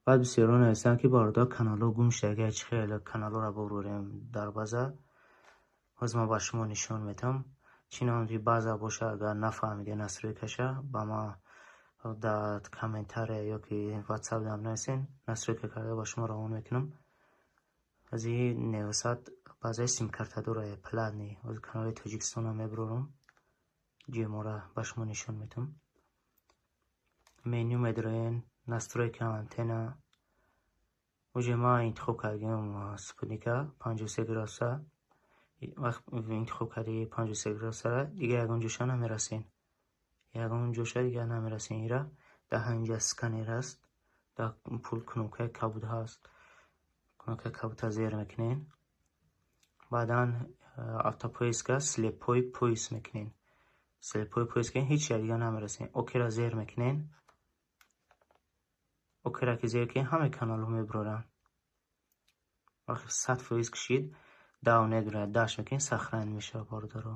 Баъд бисёрон нависанд, ки бародар, каналҳо гум шуда, чӣ хел каналҳоро бубурем дар база. Ҳозир ман ба шумо нишон медиҳам. Чӣ номи база боша, агар нафаҳмиде настройкаша, ба ман дар комментария ё ки ватсап дам нависен, настройка карда ба шумо равон мекунам. Ҳозир Невсат базаи симкарта дора, платный. Ҳозир канали Тоҷикистонам мебурорам, ҷемора ба шумо нишон медиҳам. Меню медроен, настройка антенна. Уже ман интихоб кардем спутника 53 градуса. Вақт интихоб карди 53 градусара, дигар ягон ҷоша намерасен. Ягон ҷоша дигар намерасен. Ира дар ҳаминҷа сканер аст, дар пул кнопкаи кабуд ҳаст. Кнопкаи кабудро зер мекунен. Баъдан автопоиска, слепой поиск мекунен. Слепой поиск кунен, ҳеҷ чиз дигар намерасен. Окейра зер мекунен. Окейра ки зер кунен, ҳамаи каналҳо мебуроранд. Вақте 100% кушид, даъво недорад, даш мекунед, сохранить мешавад, бародаро.